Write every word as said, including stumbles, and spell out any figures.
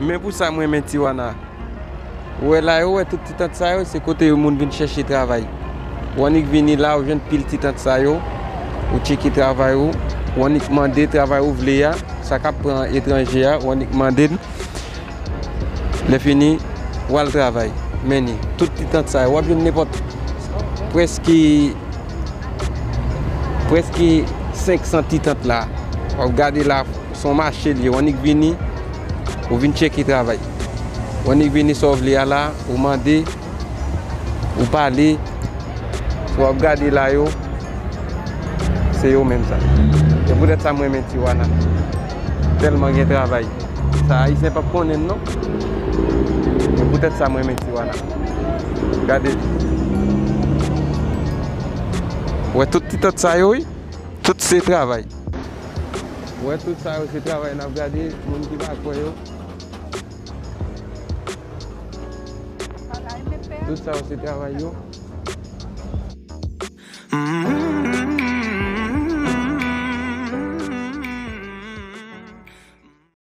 Men pou sa m renmen Tijuana. Ou wè la yo, ou wè tout ti tant sa yo, se kote yo moun vin chèche travay. Ou annik vini la, ou jwenn pil ti tant sa yo, ou tcheke travay ou, ou annik mande travay ou vle a, sa k ap pran etranje a, ou annik mande l. Lè fini, ou al travay. Men ni, tout ti tant sa yo, w ap jwenn nenpòt, prèske, prèske senk san ti tant la. W ap gade la, se yon mache l ye, ou annik vini, ou vin tcheke travay. Ou annik vini sa w vle a la, ou mande, ou pale, sa w ap gade la yo, se yo menm sa. Se poutèt sa m renmen Tijuana. Tèlman gen travay. Sa Ayisyen p ap konnen l non. Se poutèt sa m renmen Tijuana. Gade. Ou wè tout ti tant sa yo, wi. Tout se travay. Ou wè tout sa yo se travay n ap gade, moun ki pa kwè yo. Tout sa yo se travay yo.